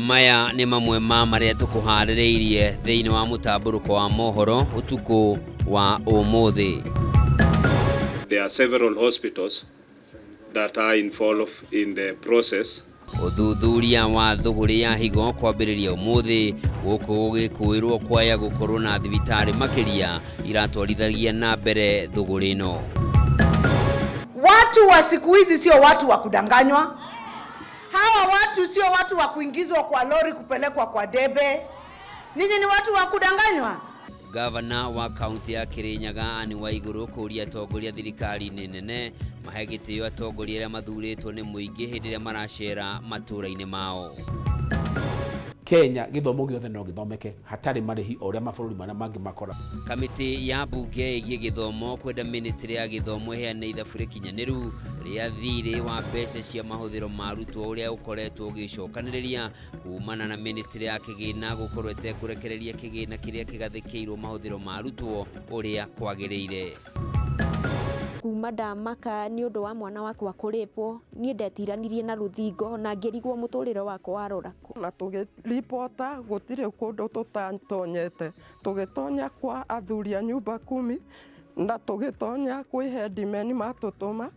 Maya nĩ mamwe ma marĩa tũkũharĩrĩirie thĩinĩ wa mũtambũrũko wa mohoro ũtukũ wa ũmũthĩ. There are several hospitals that are involved in the process. Ũthuthuria wa thũgũrĩ ya higo kwambĩrĩria ũmũthĩ gũkũ gũgĩkũĩrwo kwaya gũkorwo na thibitarĩ makĩria iratwarithagia na mbere thũgũrĩ ĩno. Watu wa siku hizi sio watu wa kudanganywa. Hawa watu sio watu wa kuingizwa kwa lori kupelekwa kwa debe. Ninyi ni watu wa kudanganywa. Gavana wa kaunti ya Kirinyaga Anne Waiguru kũria atongoria thirikari-inĩ nene mahe gĩtĩo atongoria arĩa mathurĩtwo nĩ mũingĩ hĩndĩ ĩrĩa maracera matũũra-inĩ mao. Kenya gĩthomo gĩothe no gĩthomeke hatarĩ marĩhi o ũrĩa mabũrũri marĩa mangĩ makora. Kamĩtĩ ya mbunge ĩgiĩ gĩthomo kwenda ministry ya gĩthomo ĩheane ithabu rĩkinyanĩru rĩa thirĩ wa mbeca cia mahũthĩro ma arutwo ũrĩa ũkoretwo ũgĩcokanĩrĩria kumana na ministry ya kĩgĩna gũkorwo ĩtekũrekereria kĩgĩna kĩrĩa kĩgathĩkĩirwo mahũthĩro ma arutwo ũrĩa kwagĩrĩire. Kuma ndamaka nĩ ũndũ wa mwana wakwa kũrĩpwo niĩ ndetiranirie na rũthingo na ngĩrigwo mũtũrĩre wakwa warora kũ. Na tũgĩribota gũtirĩ kũndũ tũtatonyete, tũgĩtonya kwa athuri a nyumba kumi na tũgĩtonya kwĩ headmen matũtũma.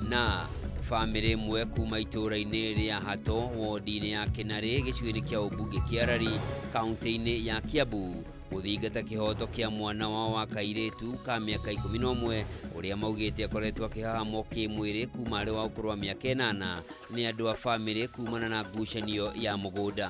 Na bamĩrĩ ĩmwe kuma itũũra-inĩ rĩa Hato wodi-inĩ ya Kĩnarĩ gĩcigo-inĩ kĩa ũmbunge kĩa Rari kaunti-inĩ ya Kiambu gũthingata kĩhoto kĩa mwana wao wa kairĩtu ka mĩaka 11 ũrĩa maugĩte akoretwo akĩhahamwo kĩmwĩrĩ kuma arĩ wa ũkũrũ wa mĩaka 8 nĩ andũ a bamĩrĩ kumana na ngucanio ya mũgũnda.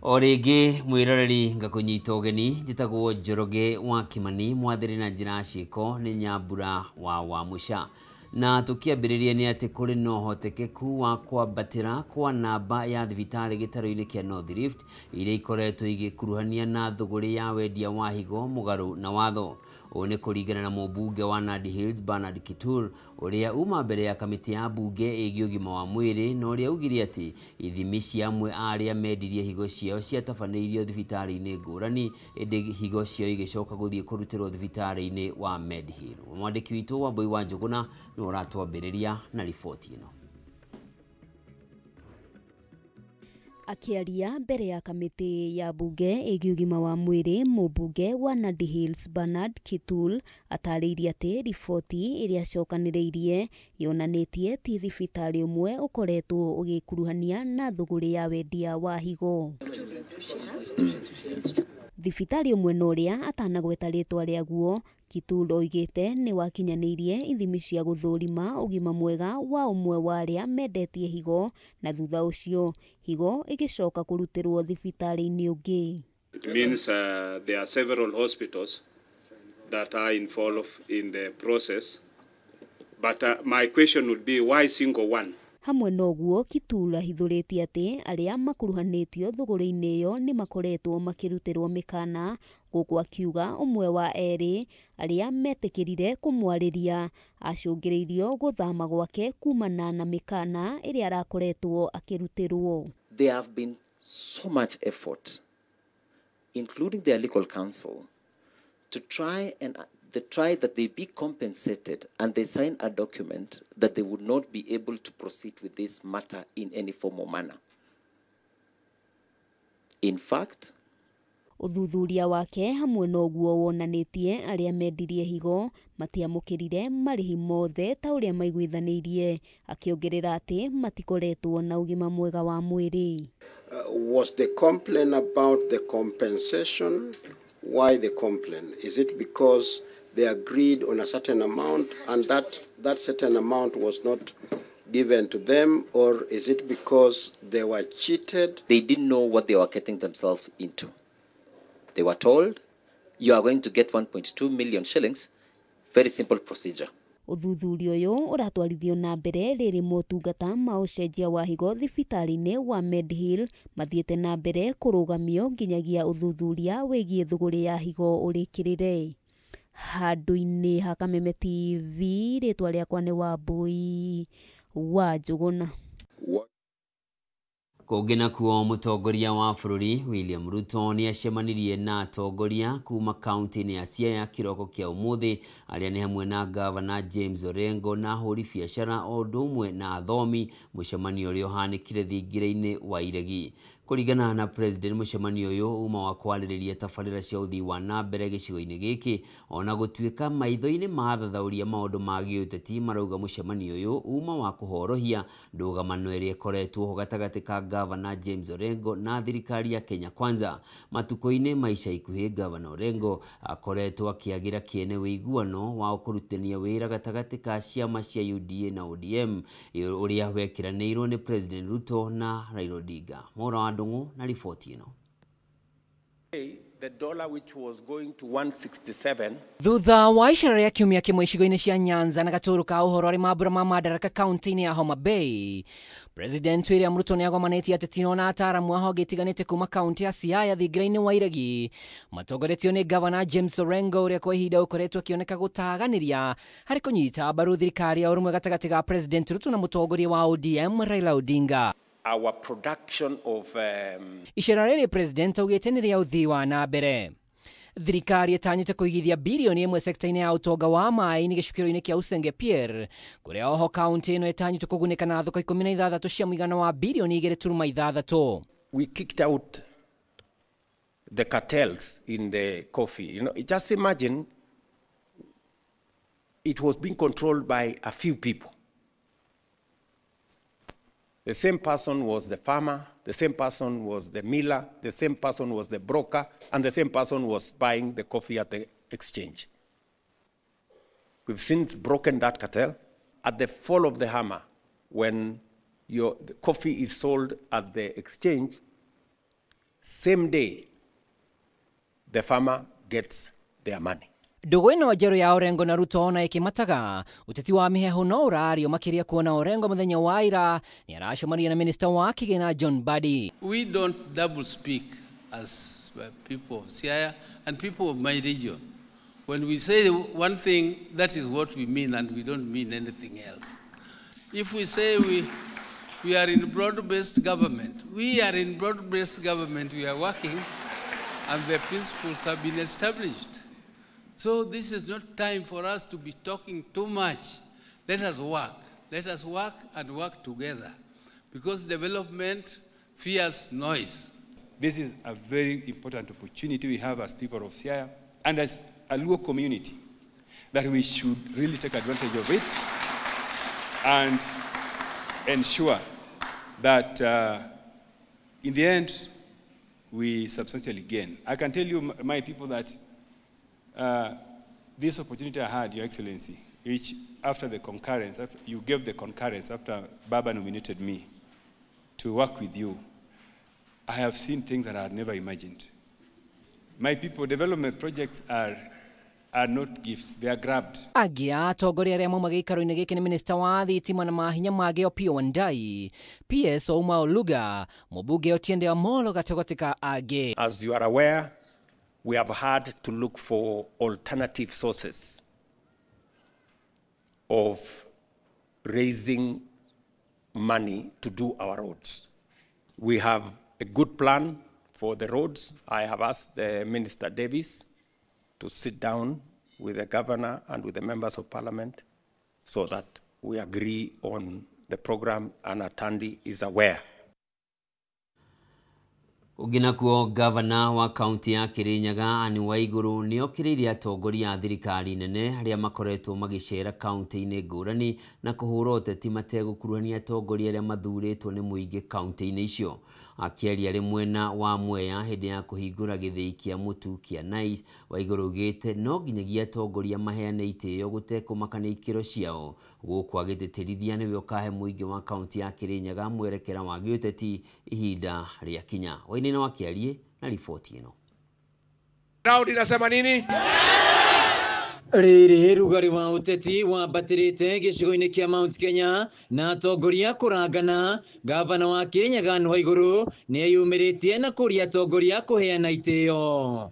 O rĩngĩ mwĩroreri ngakũnyita ũgeni, njĩtagwo Njoroge wa Kimani, mwathĩrĩ na njĩra ciĩko nĩ Nyambura wa Wamũca. Na tũkĩambĩrĩria nĩ atĩ kũrĩ na ũhotekeku wa kwambatĩra kwa namba ya thibitarĩ gĩtarũ-inĩ kĩa North Rift iria ikoretwo igĩkuruhania na thũgũrĩ ya wendia wa higo mũgarũ na watho. Ũũ nĩ kũringana na mũmbunge wa Nandi Hills Bernard Kitur ũrĩa uma mbere ya kamĩtĩ ya mbunge ĩgiĩ ũgima wa mwĩrĩ na ũrĩa augire atĩ ithimi cia amwe a arĩa mendirie higo ciao ciatabanĩirio thibitarĩ-inĩ ngũrani ĩndĩ higo ciao igĩcoka gũthiĩ kũrutĩrwo thibitarĩ-inĩ wa Medhill. Mwandĩki witũ Wambui wa Njũgũna nĩwe ũratwambĩrĩria na riboti ĩno. Akĩaria mbere ya kamĩtĩ ya mbunge ĩgiĩ ũgima wa mwĩrĩ, mũmbunge wa Nandi Hills Bernard Kitul atarĩirie atĩ riboti ĩrĩa acokanĩrĩirie yonanĩtie ti thibitarĩ ũmwe ũkoretwo ũgĩkuruhania na thũgũrĩ ya wendia wa higo. Thibitarĩ ũmwe na ũrĩa atanagweta rĩtwa rĩaguo, Kitul oigĩte nĩ wakinyanĩirie ithimi cia gũthũrima ũgima mwega wa ũmwe wa arĩa mendetie higo na thutha ũcio higo ĩgĩcoka kũrutĩrwo thibitarĩ-inĩ ũngĩ. It means there are several hospitals that are involved in the process. But my question would be, why single one? Hamwe na ũguo, Kitul ahithũrĩtie atĩ arĩa makuruhanĩtio thũgũrĩ-inĩ ĩyo nĩ makoretwo makĩrutĩrwo mĩkana, gũkũ akiuga ũmwe wa erĩ arĩa metĩkĩrire kũmwarĩria acũngĩrĩirio gũthama gwake kumana na mĩkana ĩrĩa arakoretwo akĩrutĩrwo. There have been so much effort, including their legal counsel, to try and they try that they be compensated and they sign a document that they would not be able to proceed with this matter in any form or manner. In fact, ũthuthuria wake hamwe na ũguo wonanĩtie arĩa mendirie higo matiamũkĩrire marĩhi mothe ta ũrĩa maiguithanĩirie, akĩongerera atĩ matikoretwo na ũgima mwega wa mwĩrĩ. Was the complaint about the compensation? Why the complaint? Is it because they agreed on a certain amount and that certain amount was not given to them, or is it because they were cheated? They didn't know what they were getting themselves into. They were told, you are going to get 1.2 million shillings. Very simple procedure. Ũthuthuria ũyũ ũratwarithio na mbere rĩrĩ motungata ma ũcenjia wa higo thibitarĩ-inĩ wa Medhill mathiĩte na mbere kũrũgamio nginyagia ũthuthuria wĩgiĩ thũgũrĩ ya higo ũrĩkĩrĩre. Handũ-inĩ ha Kameme TV, rĩtwa rĩakwa nĩ Wambui wa Njũgũna. Kũngĩ nakuo mũtongoria wa bũrũri William Ruto nĩ acemanirie na atongoria kuma kaunti-inĩ ya Siaya kĩroko kĩa ũmũthĩ, arĩa nĩ hamwe na Gavana James Orengo na ahũri biacara o ũndũ ũmwe na athomi, mũcemanio ũrĩa ũhanĩkire thingira-inĩ wa Iregi. Kũringana na President, mũcemanio ũyũ uma wa kwarĩrĩria tabarĩra cia ũthii wa na mbere gĩcigo-inĩ gĩkĩ, ona gũtuĩka maitho-inĩ ma athathaũri a maũndũ ma gĩũteti marauga mũcemanio ũyũ uma wa kũhorohia ndũgamano ĩrĩa ĩkoretwo ho gatagatĩ ka Gavana James Orengo na thirikari ya Kenya Kwanza. Matukũ-inĩ ma ica ikuhĩ, Gavana Orengo akoretwo akĩagĩra kĩene ũiguano wa kũrutithania wĩra gatagatĩ ka ciama cia UDA na ODM ũrĩa wekĩranĩirwo nĩ President Ruto na Raila Odinga. Mwaura wa Ndung'u na riboti ĩno. The dollar which was going to 167. Thutha wa icera rĩa kiumia kĩmwe icigo-inĩ cia Nyanza na gatũrũ ka ũhoro arĩ mambura ma Madaraka kaunti-inĩ ya Homa Bay, President William Ruto nĩagomanĩtie ateti na ataaramu a honge itiganĩte kuma kaunti ya Siaya thingira-inĩ wa Iregi, matongoretio nĩ Gavana James Orengo ũrĩa kwa ihinda ũkoretwo akĩoneka gũtaganĩria harĩ kũnyita mbaru thirikari ya ũrũmwe gatagatĩ ga President Ruto na mũtongoria wa ODM Raila Odinga. Our production of icera rĩrĩ President augĩte nĩ rĩa ũthii wa na mbere. Thirikari ĩtanyĩte kũigithia birioni 1 sekta-inĩ ya ũtonga wa maĩ-inĩ gĩcukĩro-inĩ kĩa Usenge Pier, kũrĩa oho kaunti ĩno ĩtanyĩtwo kũgunĩka na thoko 16 cia mũigana wa birioni 2.6. We kicked out the cartels in the coffee. You know, just imagine it was being controlled by a few people. The same person was the farmer, the same person was the miller, the same person was the broker, and the same person was buying the coffee at the exchange. We've since broken that cartel. At the fall of the hammer, when the coffee is sold at the exchange, same day, the farmer gets their money. Ndũgũ ĩno njerũ ya Orengo na Ruto ona ĩkĩmataga, ũteti wa mĩheehũ no ũrario makĩria kuona Orengo mũthenya wa ira nĩ aracemania na minista wa kĩgĩna John Mbadi. We don't double speak as people of Siaya and people of my region. When we say one thing, that is what we mean, and we don't mean anything else. If we say we are in broad-based government, we are in broad-based government, we are working, and the principles have been established. So this is not time for us to be talking too much. Let us work. Let us work and work together, because development fears noise. This is a very important opportunity we have as people of Siaya and as a Luo community, that we should really take advantage of it and ensure that in the end we substantially gain. I can tell you, my people, that this opportunity I had, Your Excellency, which after the concurrence, after you gave the concurrence after Baba nominated me to work with you, I have seen things that I had never imagined. My people, development projects are not gifts, they are grabbed. Agia atongoria arĩa mauma gĩikaro-inĩ gĩkĩ nĩ minista wa thitima na mahinya mangĩ Opiyo Wandayi, PS Ouma Oluga, mũmbunge Otiende Amollo gatagatĩ ka angĩ. As you are aware, we have had to look for alternative sources of raising money to do our roads. We have a good plan for the roads. I have asked Minister Davis to sit down with the governor and with the members of parliament so that we agree on the program, and Atandi is aware. Ũngĩ nakuo gavana wa kaunti ya Kirinyaga Anne Waiguru nĩokĩrĩire atongoria a thirikari nene arĩa makoretwo magĩcera kaunti-inĩ ngũrani na kũhũra ũteti mategũkuruhania atongoria arĩa mathurĩtwo nĩ mũingĩ kaunti-inĩ icio. Akĩaria arĩ mwena wa Mwea hĩndĩ ya kũhingũra gĩthĩi kĩa mũtu kĩa NICE, Waiguru augĩte no nginyagia atongoria maheane itĩo gũtekũmakania ikĩro ciao, gũkũ agĩtĩtĩrithia nĩwe ũkahe mũingĩ wa kaunti ya Kirinyaga mwerekera wa gĩũteti ihinda rĩakinya. Wainaina wa Kĩarie na riboti ĩno. Round inasema nini? Rĩrĩ rugari wa ũteti wambatĩrĩte gĩcigo-inĩ kĩa Mount Kenya na atongoria kũrangana. Gavana wa Kirinyaga Anne Waiguru nĩeyumĩrĩtie na kũria atongoria kũheana itĩo.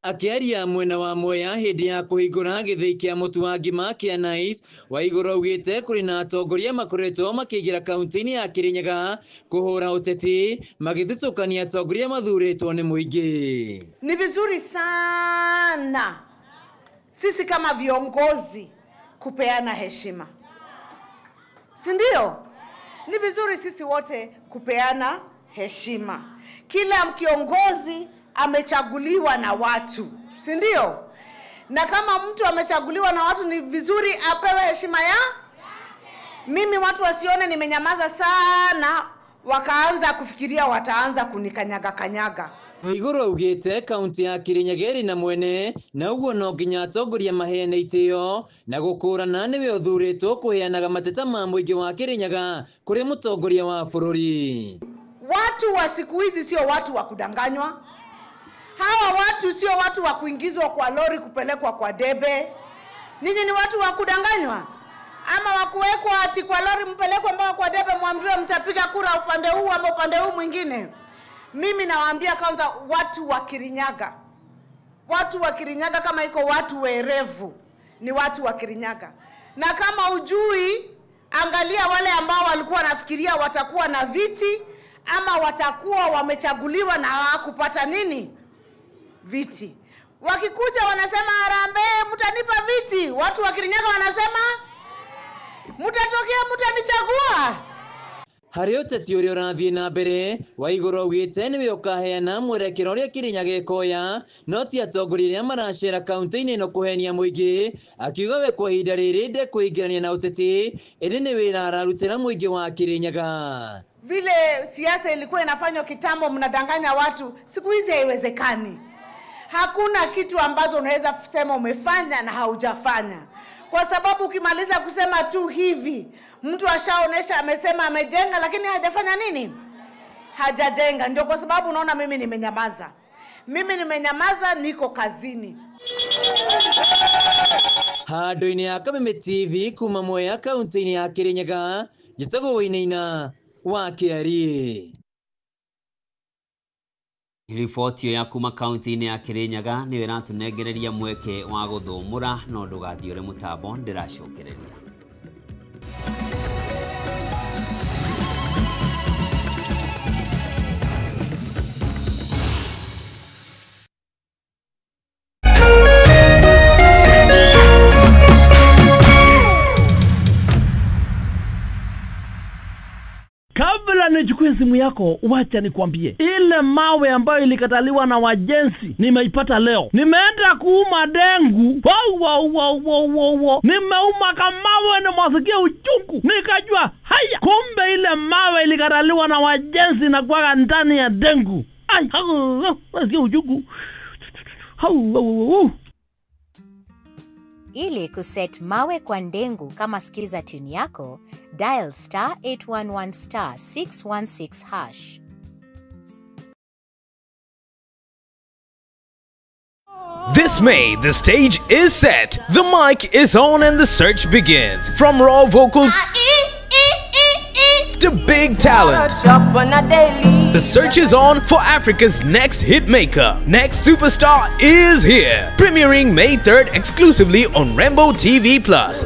Akiaria mwena wa Mwea hindi ya kuhingura githii kia mutu wa ngima kia Nice, Waiguru augite kuri na atongoria makoretwo makiingira kaunti-ini ya Kirinyaga kuhura uteti magithutukania atongoria mathuritwo ni muingi. Ni vizuri sana sisi kama viongozi kupeana heshima, si ndio? Ni vizuri sisi wote kupeana heshima. Kila kiongozi amechaguliwa na watu, si ndio? Na kama mtu amechaguliwa na watu ni vizuri apewe heshima ya. Mimi watu wasione nimenyamaza sana wakaanza kufikiria wataanza kunikanyaga kanyaga. Waiguru augite kaunti ya Kirinyaga ĩrĩ na mwene na ũguo no nginya atongoria maheane itĩo na gũkũrana nĩwe ũthurĩtwo kũheanaga mateta ma mũingĩ wa Kirinyaga kũrĩ mũtongoria wa bũrũri. Watu wa siku hizi sio watu wa kudanganywa. Hawa watu sio watu wa kuingizwa kwa lori kupelekwa kwa debe. Ninyi ni watu wa kudanganywa? Ama wa kuwekwa ati kwa lori mpelekwe mpaka kwa debe mwambiwe mtapiga kura upande huu ama upande huu mwingine? Mimi nawaambia kwanza watu wa Kirinyaga. Watu wa Kirinyaga kama iko watu werevu ni watu wa Kirinyaga. Na kama ujui, angalia wale ambao walikuwa wanafikiria watakuwa na viti ama watakuwa wamechaguliwa na hawakupata nini? Viti. Wakikuja wanasema harambee, mtanipa viti. Watu wa Kirinyaga wanasema mtatokea, mtanichagua. Harĩ ũteti ũrĩa ũrathiĩ na mbere, Waiguru augĩte nĩwe ũkaheana mwerekero ũrĩa Kirinyaga ĩkoya, no ti atongoria arĩa maracera kaunti-inĩ ĩno kũhenia mũingĩ, akiuga we kwa ihinda rĩrĩ ndekũingĩrania na ũteti, ĩndĩ nĩ wĩra ararutĩra mũingĩ wa Kirinyaga. Vile siasa ilikuwa inafanywa kitambo, mnadanganya watu, siku hizi haiwezekani. Hakuna kitu ambazo unaweza sema umefanya na haujafanya. Kwa sababu ukimaliza kusema tu hivi, mtu ashaonesha amesema amejenga lakini hajafanya nini? Hajajenga. Ndio kwa sababu unaona mimi nimenyamaza. Mimi nimenyamaza, niko kazini. Handũ-inĩ ya Kameme TV kuma Mwea kaunti-inĩ ya Kirinyaga, njĩtagwo Wainaina wa Kĩarie. Riboti ya kuma kaunti-inĩ ya Kirinyaga nĩyo ĩratũnengereria mweke wa gũthũmũra, no ndũgathiĩ ũrĩ mũtambo, ndĩracokereria. Kabla nichukue simu yako, wacha nikwambie, ile mawe ambayo ilikataliwa na wajenzi nimeipata leo. Nimeenda kuuma dengu. Wow, wow, wow, wow, wow. Nimeuma kamawe na mwasikia uchungu. Nikajua haya, kumbe ile mawe ilikataliwa na wajenzi na kuwaga ndani ya dengu. Ai, nasikia uchungu. Hau, hau, hau. Ili kuset mawe kwa ndengu kama skiza tune yako, dial star 811 star 616 hash. This May, the stage is set, the mic is on and the search begins. From raw vocals to big talent, the search is on for Africa's next hitmaker. Next Superstar is here. Premiering May 3rd exclusively on Rembo TV Plus.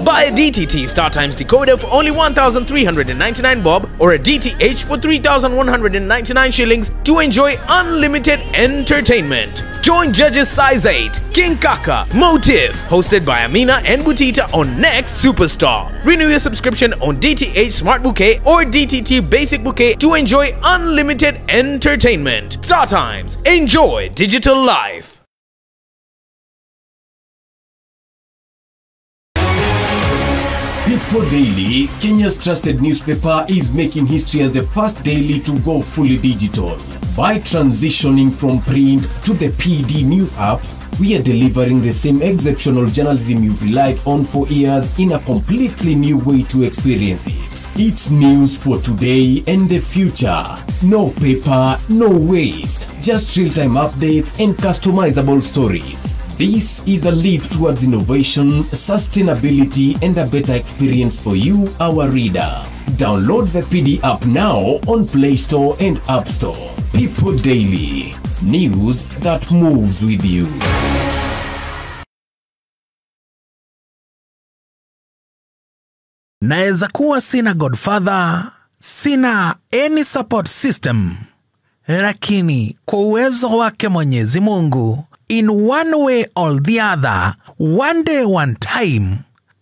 Buy a DTT Star Times decoder for only 1,399 bob or a DTH for 3,199 shillings to enjoy unlimited entertainment. Join judges Size 8, King Kaka, Motif, hosted by Amina and Butita on Next Superstar. Renew your subscription on DTH Smart Bouquet or DTT Basic Bouquet to enjoy unlimited entertainment. Star Times, enjoy digital life. People Daily, Kenya's trusted newspaper, is making history as the first daily to go fully digital. By transitioning from print to the PD News app, we are delivering the same exceptional journalism you've relied on for years in a completely new way to experience it. It's news for today and the future. No paper, no waste. Just real-time updates and customizable stories. This is a leap towards innovation, sustainability, and a better experience for you, our reader. Download the PD app now on Play Store and App Store. People Daily. News that moves with you. Naweza kuwa sina godfather, sina any support system, lakini kwa uwezo wake Mwenyezi Mungu, in one way or the other, one day one time,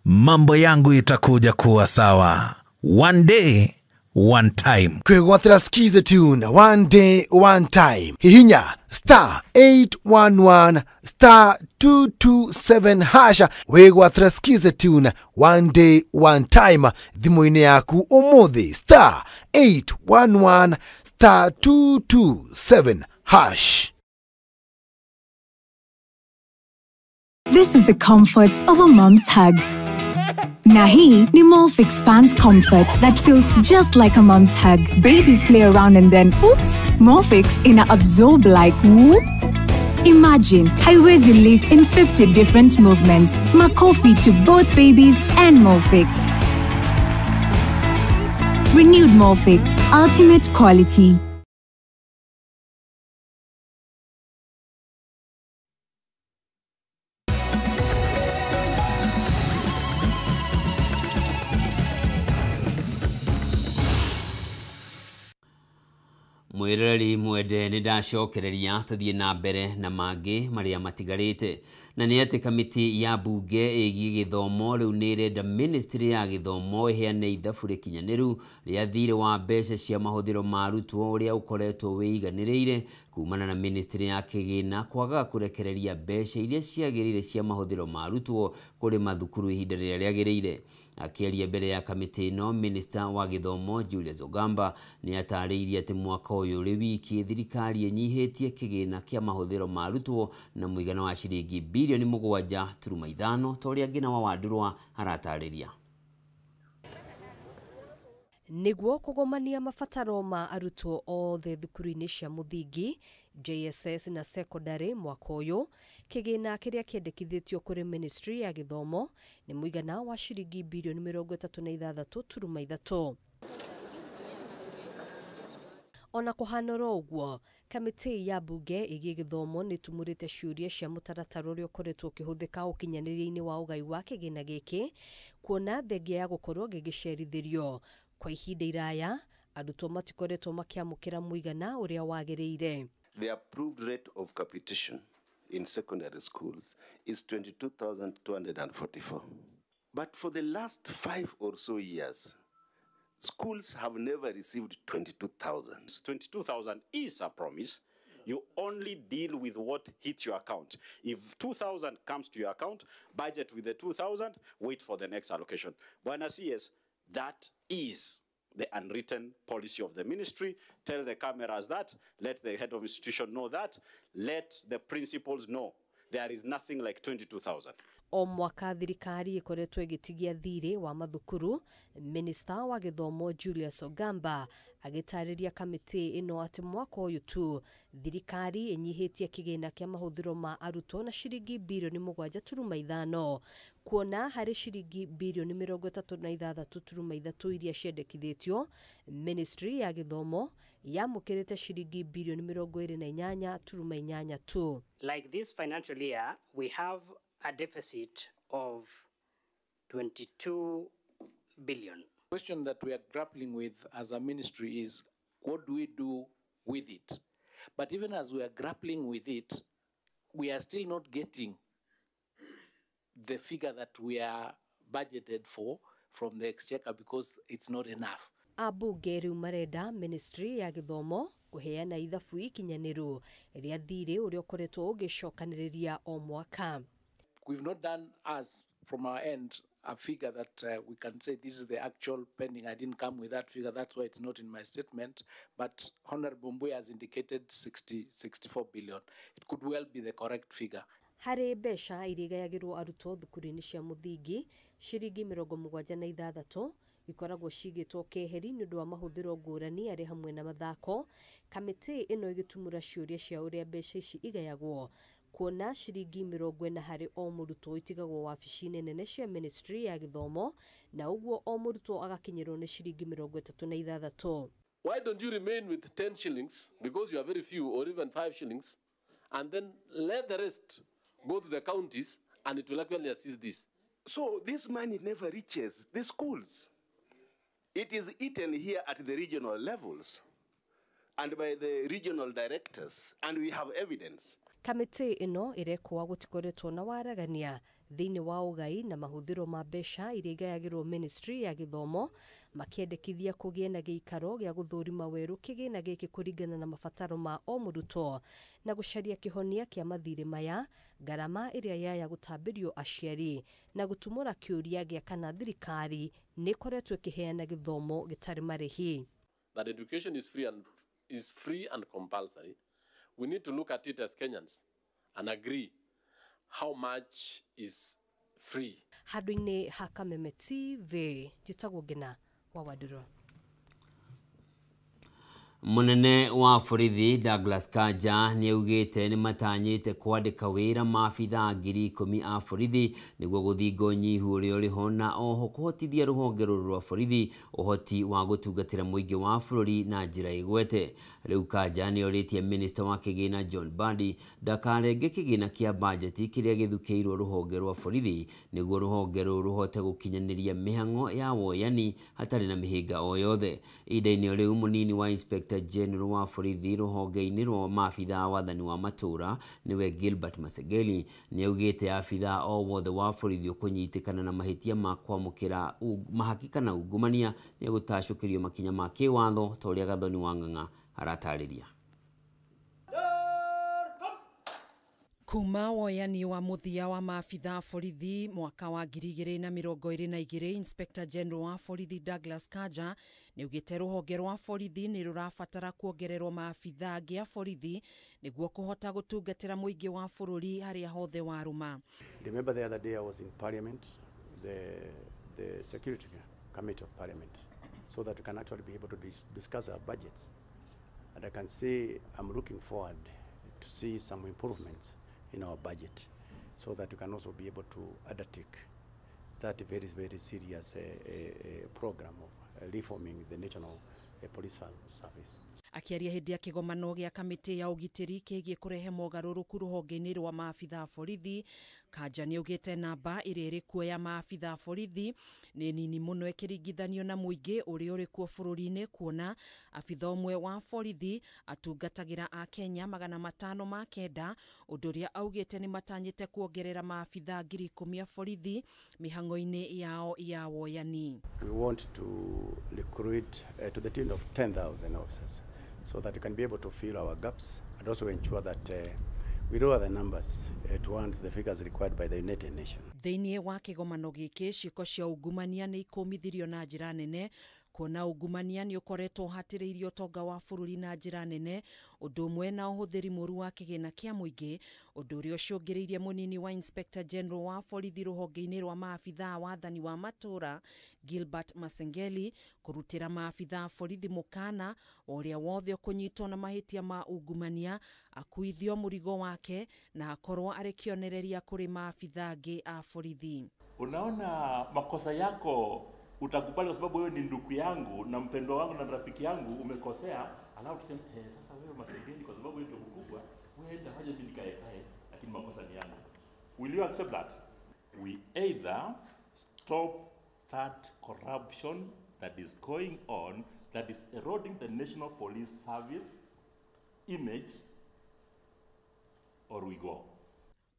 mambo yangu itakuja kuwa sawa. One day one time. Kwĩgwatĩra Skiza tune one day one time. Hihinya star 811 star 227 hasha wĩgwatĩra Skiza tune one day one time thimũ-inĩ yaku ũmũthĩ star 811 star 227 hash. This is the comfort of a mom's hug. Na hii ni Molfix Pants Comfort that feels just like a mom's hug. Babies play around and then, oops, Molfix ina absorb like whoop. Imagine, haiwezi leak in 50 different movements. Makofi to both babies and Molfix. Renewed Molfix, ultimate quality. Mwiroreri mwende nĩ ndacokereria tũthiĩ na mbere na mangĩ marĩa matigarĩte, na nĩ atĩ kamĩtĩ ya mbunge ĩgiĩ gĩthomo rĩu nĩ ĩrenda ministry ya gĩthomo ĩheane ithabu rĩkinyanĩru rĩa thirĩ wa mbeca cia mahũthĩro ma arutwo ũrĩa ũkoretwo wĩiganĩrĩire kumana na ministry ya kĩgĩna kwaga kũrekereria mbeca iria ciagĩrĩire cia mahũthĩro ma arutwo kũrĩ mathukuru ihinda rĩrĩa rĩagĩrĩire. Akĩaria mbere ya kamĩtĩ ĩno, minista wa gĩthomo Julius Ogamba nĩ atarĩirie atĩ mwaka ũyũ ũrĩ wiki thirikari ĩnyihĩtie kĩgĩna kĩa mahũthĩro ma arutwo na mũigana wa ciringi bilioni 7.5 ta ũrĩa Ngina wa Wandurwa aratarĩria. Nĩguo kũgomania mabataro ma arutwo othe thukuru-inĩ cia mũthingi JSS na secondary mwaka ũyũ, kĩgĩna kĩrĩa kĩendekithĩtio kũrĩ ministry ya gĩthomo nĩ mũigana wa ciringi bilioni 36.3. Ona kũhana oro ũguo, kamĩtĩ ya mbunge ĩgiĩ gĩthomo nĩ ĩtumũrĩte ciũria cia mũtaratara ũrĩa ũkoretwo ũkĩhũthĩka ũkinyanĩria-inĩ wa ũgai wa kĩgĩna gĩkĩ, kuona thengia ya gũkorwo gĩgĩcerithĩrio kwa ihinda iraya arutwo matikoretwo makĩamũkĩra mũigana ũrĩa wagĩrĩire. The approved rate of capitation in secondary schools is 22,244. But for the last 5 or so years, schools have never received 22,000. 22,000 is a promise. You only deal with what hits your account. If 2,000 comes to your account, budget with the 2,000, wait for the next allocation. Bwana CS, that is the unwritten policy of the ministry. Tell the cameras that, let the head of institution know that, let the principals know. There is nothing like 22,000. O mwaka thirikari ĩkoretwo ĩgĩtigia thirĩ wa mathukuru, minista wa gĩthomo Julius Ogamba agĩtarĩria kamĩtĩ ĩno atĩ mwaka ũyũ tu thirikari ĩnyihĩtie kĩgĩna kĩa mahũthĩro ma arutwo na ciringi bilioni 7.5, kuona harĩ ciringi bilioni 36.3 iria ciendekithĩtio, ministry ya gĩthomo yamũkĩrĩte ciringi bilioni 28.8 tu. Like this financial year, we have a deficit of 22 billion. The question that we are grappling with as a ministry is, what do we do with it? But even as we are grappling with it, we are still not getting the figure that we are budgeted for from the exchequer because it's not enough. Ambunge rĩu marenda ministry ya gĩthomo kũheana ithabu ikinyanĩru rĩa thirĩ ũrĩa ũkoretwo ũgĩcokanĩrĩria o mwaka. We've not done, as from our end, a figure that we can say this is the actual pending. I didn't come with that figure, that's why it's not in my statement. But Honorable Mbuya has indicated 64 billion. It could well be the correct figure. Harĩ mbeca iria igayagĩrwo arutwo thukuru-inĩ cia mũthingi, ciringi 76 ikoragwo cigĩtwo keheri nĩ ũndũ wa mahũthĩro ngũrani arĩ hamwe na mathako. Kamĩtĩ ĩno ĩgĩtumũra ciũria cia ũrĩa mbeca ici igayagwo, kuona ciringi 40 harĩ o mũrutwo itigagwo wabici-inĩ nene cia ministry ya gĩthomo, na ũguo o mũrutwo agakinyĩrwo nĩ ciringi 36. Why don't you remain with 10 shillings, because you are very few, or even 5 shillings, and then let the rest go to the counties, and it will actually assist this. So this money never reaches the schools. It is eaten here at the regional levels and by the regional directors, and we have evidence. Kamĩtĩ ĩno ĩrekwo gũtikoretwo na waragania thĩinĩ wa ũgai na mahũthĩro ma mbeca iria igayagĩrwo ministry ya gĩthomo, makĩendekithia kũgĩe na gĩikaro gĩa gũthũrima werũ kĩgĩna gĩkĩ kũringana na mabataro ma o mũrutwo na gũcaria kĩhonia kĩa mathirĩ maya, ngarama ĩrĩa yaya gũtambĩrio aciari na gũtumũra kĩũria gĩa kana thirikari nĩ ĩkoretwo ĩkĩheana gĩthomo gĩtarĩ marĩhi. That education is free and compulsory. We need to look at it as Kenyans and agree how much is free. Handũ-inĩ ha Kameme TV, njĩtagwo Ngina wa Wandũrũ. Munene wa borithi Douglas Kanja nĩaugĩte nĩmatanyĩte kwandĩka wĩra maabithaa 10,000 a borithi nĩguo gũthinga ũnyihu ũrĩa ũrĩho na oho kũhotithia rũhonge rũrũ rwa borithi ũhoti wa gũtungatĩra mũingĩ wa bũrũri na njĩra ĩgwete. Rĩu Kanja nĩorĩtie minista wa kĩgĩna John Mbadi ndakarenge kĩgĩna kĩa bajeti kĩrĩa gĩthukĩirwo rũhonge rwa borithi nĩguo rũhonge rũrũ rũhote gũkinyanĩria mĩhang'o ya woyani hatarĩ na mĩhĩnga o yothe. Ihinda-inĩ rĩu mũnini wa Inspector General wa borithi rũhonge-inĩ rwa maabithaa wathani wa matũũra nĩwe Gilbert Masengeli nĩaugĩte abithaa o wothe wa borithi ũkũnyitĩkana na mahĩtia ma kwamũkĩra mahaki kana ungumania nĩegũtacũkĩrio makinya ma kĩwatho ta ũrĩa Gathoni wa Ng'ang'a aratarĩria. Kuma woyani wa mũthia wa maabithaa borithi mwaka wa 2022, Inspector General wa borithi Douglas Kanja nĩaugĩte rũhonge rwa borithi nĩ rũrabatara kuongererwo maabithaa angĩ a borithi nĩguo kũhota gũtungatĩra mũingĩ wa bũrũri harĩa hothe warũma. Remember the other day I was in Parliament, the Security Committee of Parliament, so that we can actually be able to discuss our budgets. And I can say I'm looking forward to see some improvements in our budget, so that we can also be able to undertake that very, very serious program of reforming the National Police Service. Akiaria hĩndĩ ya kĩgomano gĩa kamĩtĩ ya ũgitĩri kĩgiĩ kũrehe mogarũrũku rũhonge-inĩ rwa maabithaa borithi, Kanja nĩaugĩte namba ĩrĩa ĩrĩ kuo ya maabithaa borithi nĩ nini mũno ĩkĩringithanio na mũingĩ ũrĩa ũrĩ kuo bũrũri-inĩ, kuona abithaa ũmwe wa borithi atungatagĩra Akenya 509, ũndũ ũrĩa augĩte nĩ matanyĩte kuongerera maabithaa 10,000 a borithi mĩhang'o-inĩ yao ya woyani. We want to recruit to the tune of 10,000 officers, so that we can be able to fill our gaps and also ensure that we lower the numbers towards the figures required by the United Nations. Thĩinĩ wa kĩgomano gĩkĩ, ciĩko cia ungumania nĩ ikũmithirio na njĩra nene, kuona ungumania nĩ ũkoretwo ũhatĩrĩirie ũtonga wa bũrũri na njĩra nene, ũndũ ũmwe na ũhũthĩri mũru wa kĩgĩna kĩa mũingĩ, ũndũ ũrĩa ũcũngĩrĩirie mũnini wa Inspector General wa borithi rũhonge-inĩ rwa maabithaa wathani wa matũũra Gilbert Masengeli kũrutĩra maabithaa borithi mũkana wa ũrĩa wothe ũkũnyitwo na mahĩtia ma ungumania akuithio mũrigo wake na akorwo arĩ kĩonereria kũrĩ maabithaa angĩ a borithi. Unaona makosa yako utakubali kwa sababu wewe ni ndugu yangu na mpendwa wangu na rafiki yangu, umekosea, alafu tuseme sasa wewe Masengeli kwa sababu wewe ndio mkubwa, wewe enda haja mimi nikae kae, lakini makosa ni yangu. Will you accept that? We either stop that corruption that is going on, that is eroding the National Police Service image, or we go.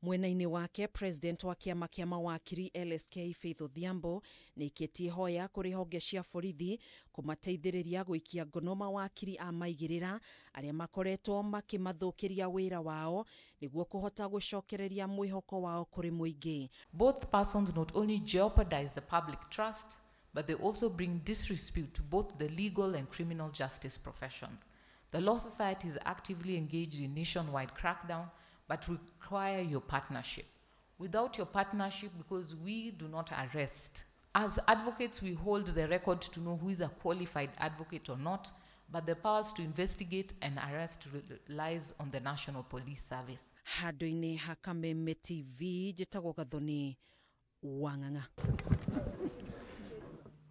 Mwena-inĩ wake, President wa kĩama kĩa mawakiri LSK Faith Odhiambo nĩaikĩtie hoya kũrĩ honge cia borithi kũmateithĩrĩria gũikia ngono mawakiri a maigĩrĩra arĩa makoretwo makĩmathũkĩria wĩra wao nĩguo kũhota gũcokereria mwĩhoko wao kũrĩ mũingĩ. Both persons not only jeopardize the public trust, but they also bring disrepute to both the legal and criminal justice professions. The Law Society is actively engaged in nationwide crackdown, but require your partnership. Without your partnership, because we do not arrest. As advocates, we hold the record to know who is a qualified advocate or not, but the powers to investigate and arrest lies on the National Police Service. Handũ-inĩ ha Kameme TV, njĩtagwo Gathoni wa Ng'ang'a.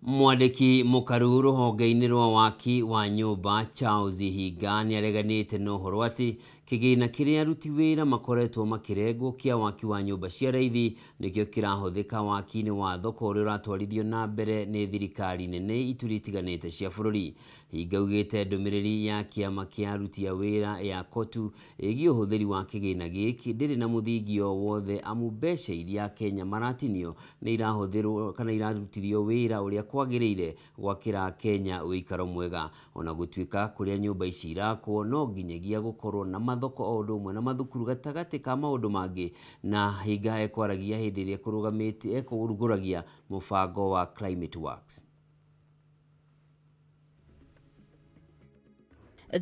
Mwandĩki mũkaru rũhonge-inĩ rwa waki wa nyũmba Charles Hinga nĩareganĩte na ũhoro atĩ kĩgĩna kĩrĩa aruti wĩra makoretwo makĩrengwo kĩa waki wa nyũmba cia raithi nĩkĩo kĩrahũthĩka waki-inĩ wa thoko ũrĩa ũratwarithio na mbere nĩ thirikari nene ituri itiganĩte cia bũrũri. Hinga augĩte ndũmĩrĩri ya kĩama kĩa aruti a wĩra ya KOTU ĩgiĩ ũhũthĩri wa kĩgĩna gĩkĩ ndĩrĩ na mũthingi o wothe amu mbeca iria Kenya maratinio nĩ irahũthĩrwo kana irarutithio wĩra ũrĩa kwagĩrĩire gwakĩra Kenya ũikaro mwega. Ona gũtuĩka kũrĩa nyũmba ici irakwo no nginyagia gũkorwo na mathoko o ũndũ ũmwe na mathukuru gatagatĩ ka maũndũ mangĩ. Na Hinga ekwaragia hĩndĩ ĩrĩa ekũrũgamĩtie ekũrugũragia mũbango wa Climate Works.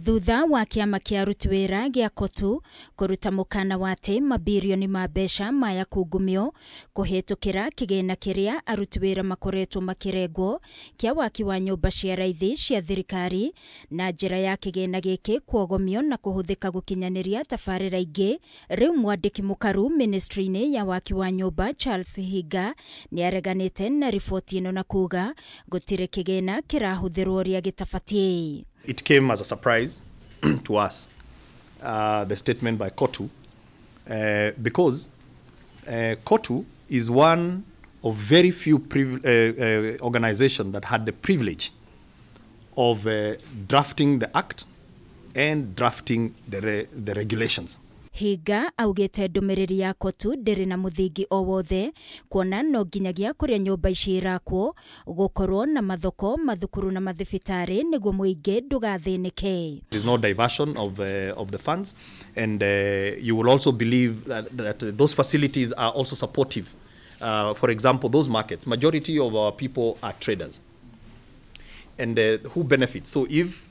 Thutha wa kĩama kĩa aruti wĩra gĩa KOTU kũruta mũkana wa atĩ mabirioni ma mbeca maya kungumio kũhĩtũkĩra kĩgĩna kĩrĩa aruti wĩra makoretwo makĩrengwo kĩa waki wa nyũmba cia raithi cia thirikari na njĩra ya kĩgĩna gĩkĩ kuogomio na kũhũthĩka gũkinyanĩria tabarĩra ingĩ. Rĩu mwandĩki mũkaru ministry-inĩ ya waki wa nyũmba Charles Hinga nĩareganĩte na riboti ĩno na kuga gũtirĩ kĩgĩna kĩrahũthĩrwo ũrĩa gĩtabatiĩ. It came as a surprise to us, the statement by KOTU, because KOTU is one of very few organizations that had the privilege of drafting the act and drafting the regulations. Hinga augĩte ndũmĩrĩri ya KOTU ndĩrĩ na mũthingi o wothe kuona no nginyagia kũrĩa nyũmba ici irakwo gũkorwo na mathoko, mathukuru na mathibitarĩ nĩguo mũingĩ ndũgathĩnĩke. There is no diversion of the funds, and you will also believe that those facilities are also supportive. For example, those markets, majority of our people are traders, and who benefit? So if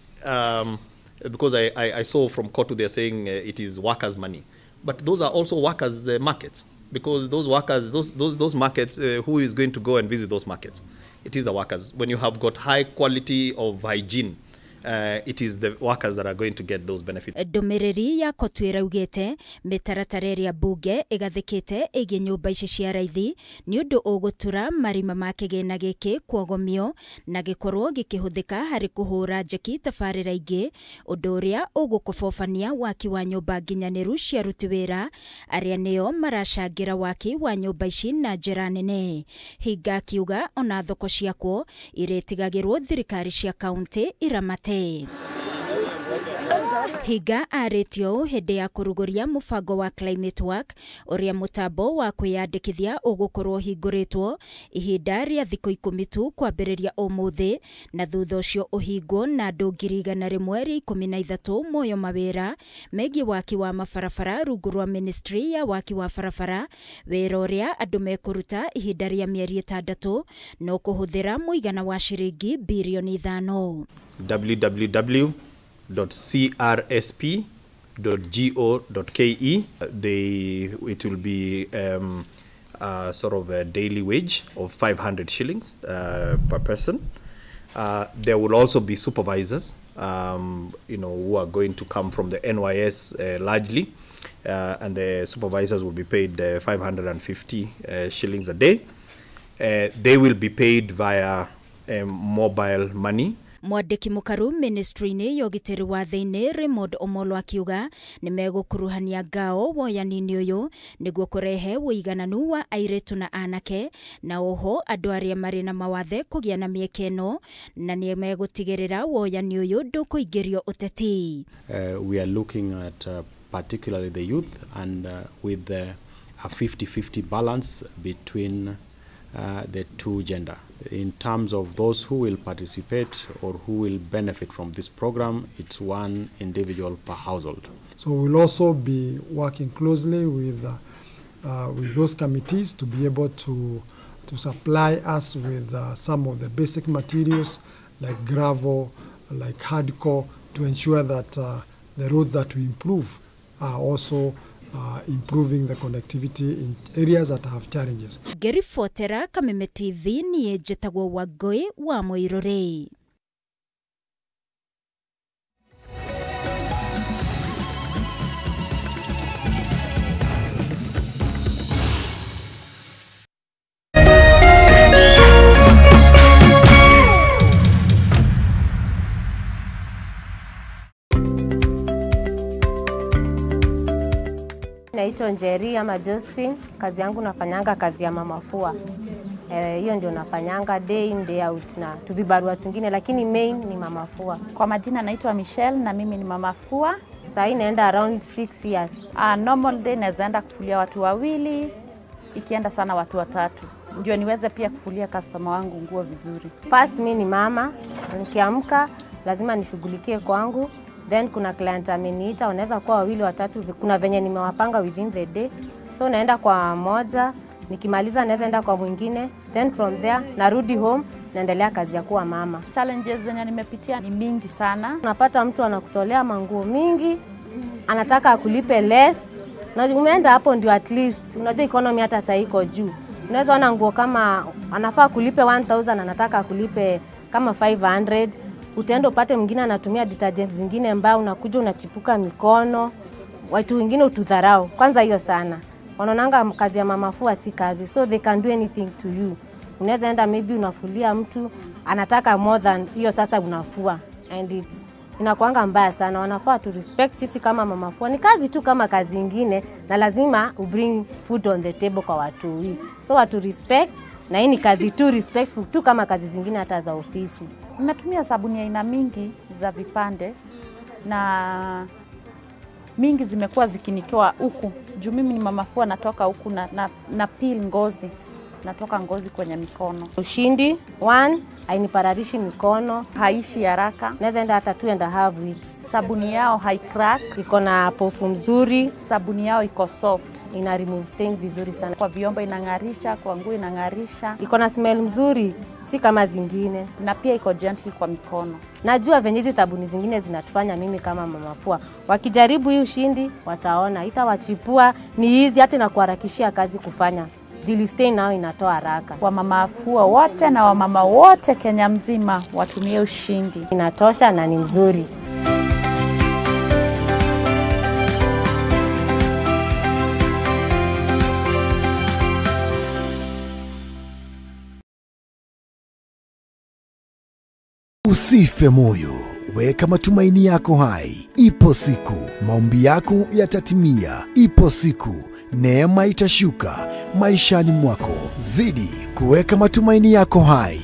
because I saw from KOTU they're saying it is workers' money, but those are also workers' markets, because those workers, those markets, who is going to go and visit those markets? It is the workers. When you have got high quality of hygiene, it is the workers that are going to get those benefits. Ndũmĩrĩri ya KOTU ĩraugĩte mĩtaratara ĩrĩa mbunge ĩgathĩkĩte ĩgiĩ nyũmba ici cia raithi nĩ ũndũ ũgũtura marima ma kĩgĩna gĩkĩ kuogomio na gĩkorwo gĩkĩhũthĩka harĩ kũhũra njeki tabarĩra ingĩ, ũndũ ũrĩa ũgũkobobania waki wa nyũmba nginyanĩru cia aruti wĩra arĩa nĩo maracangĩra waki wa nyũmba ici na njĩra nene. Hinga akiuga ona thoko ciakwo irĩtigagĩrwo thirikari cia kaunti iramate. Hinga arĩtio ũũ hĩndĩ ya kũrugũria mũbango wa Climate Work ũrĩa mũtambo wa kwĩyandĩkithia ũgũkorwo ũhingũrĩtwo ihinda rĩa thikũ 10 tu kwambĩrĩria ũmũthĩ na thutha ũcio ũhingwo na andũ 113 moyo mawĩra megiĩ waki wa mabarabara rungu rwa ministry ya waki wa barabara, wĩra ũrĩa andũ mekũruta ihinda rĩa mĩeri 6 no kũhũthĩra mũigana wa ciringi birioni 5. www.crsp.go.ke. It will be sort of a daily wage of 500 shillings per person. There will also be supervisors, who are going to come from the NYS largely, and the supervisors will be paid 550 shillings a day. They will be paid via mobile money. Mwandĩki mũkaru ministry-inĩ ya ũgitĩri wa thĩinĩ Raymond Omolo akiuga nĩmegũkuruhania ngao woyani-inĩ ũyũ nĩguo kũrehe ũigananu wa airĩtu na anake na oho andũ arĩa marĩ na mawathe kũgĩa na mĩeke ĩno na nĩmegũtigĩrĩra woyani ũyũ ndũkũingĩrio ũteti. We are looking at particularly the youth and with a 50-50 balance between the two gender. In terms of those who will participate or who will benefit from this program, it's one individual per household. So we'll also be working closely with those committees to be able to supply us with some of the basic materials like gravel, like hardcore, to ensure that the roads that we improve are also improving the connectivity in areas that have challenges. Ngĩribotera Kameme TV niĩ njĩtagwo Wangũi wa Mũirũrĩ. Naitwa Njeri ama Josephine. Kazi yangu nafanyanga kazi ya mama fua. Hiyo ndio nafanyanga day in day out na tuvibarua tungine, lakini main ni mama fua. Kwa majina naitwa Michelle na mimi ni mama fua. Sasa inaenda around 6 years. Normal day naweza enda kufulia watu wawili, ikienda sana watu watatu. Ndio niweze pia kufulia customer wangu nguo vizuri. First mimi ni mama, nikiamka lazima nishughulikie kwangu. Then kuna client ameniita, wanaweza kuwa wawili watatu, kuna venye nimewapanga within the day. So naenda kwa moja, nikimaliza naweza enda kwa mwingine, then from there narudi home naendelea kazi ya kuwa mama. Challenges zenye nimepitia ni mingi sana. Unapata mtu anakutolea manguo mingi, anataka akulipe less. Na umeenda hapo ndio at least, unajua economy hata sasa iko juu. Unaweza ona nguo kama anafaa kulipe 1000 anataka akulipe kama 500. Utaenda upate mwingine anatumia detergent zingine mbaya, unakuja unachipuka mikono. Watu wengine utudharau. Kwanza hiyo sana. Wanaonanga kazi ya mama fua si kazi, so they can do anything to you. Unaweza enda maybe unafulia mtu anataka more than hiyo, sasa unafua and it's inakuanga mbaya sana. Wanafaa to respect sisi kama mama fua. Ni kazi tu kama kazi nyingine na lazima u bring food on the table kwa watu wengi. So watu respect, na hii ni kazi tu respectful tu kama kazi zingine hata za ofisi. Nimetumia sabuni aina mingi za vipande na mingi zimekuwa zikinitoa huku. Juu mimi ni mama fua, natoka huku na peel ngozi. Natoka ngozi kwenye mikono. Ushindi, 1, hainipararishi mikono. Haishi haraka. Naweza enda hata 2.5 weeks. Sabuni yao haicrack. Iko na pofu mzuri. Sabuni yao iko soft. Ina remove stain vizuri sana. Kwa vyombo inang'arisha, kwa nguo inang'arisha. Iko na smell mzuri, si kama zingine. Na pia iko gentle kwa mikono. Najua venye hizi sabuni zingine zinatufanya mimi kama mama fua. Wakijaribu hii Ushindi wataona itawachipua, ni easy hata inakuharakishia kazi kufanya. Jilistain nao inatoa haraka. Wamama fua wote na wamama wote Kenya mzima watumie Ushindi. Inatosha na ni mzuri. Usife moyo, weka matumaini yako hai. Ipo siku maombi yako yatatimia. Ipo siku neema itashuka maishani mwako. Zidi kuweka matumaini yako hai.